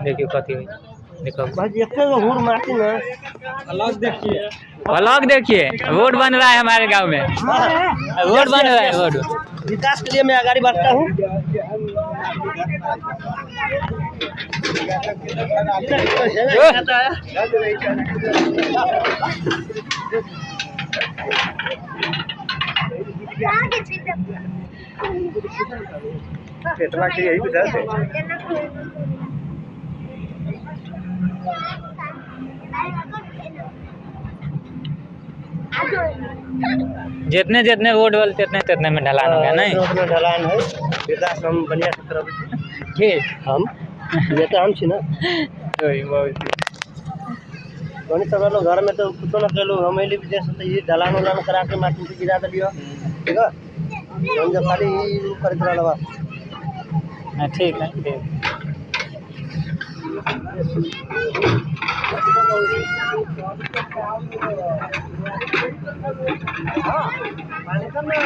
देखियौ कथी होइ। देखो। भाजी एके गो हुर मारती ना। अलग देखिए। ब्लॉग देखिए, रोड बन रहा है हमारे गांव में, रोड बन रहा है, रोड। विकास के लिए मैं आगाड़ी बढ़ता हूँ। इतना के यही बुझा दे। जितने जितने रोड वाले तितने तितने में ढलान हो गया नहीं? उतना ढलान है। विकास हम बढ़िया से करब। ठीक। हम नेता हम छी ना। वही बहुत। धोनी सब रहलो घर में तो कुछो न केलू। हम अइली विदेश से तो ई ढलान उलान करा के माटी उटी गिरा देलियो, ठीक है। हम जब खाली ई उ करैत रहल बा। हाँ, ठीक है, ठीक। पानी कम ना।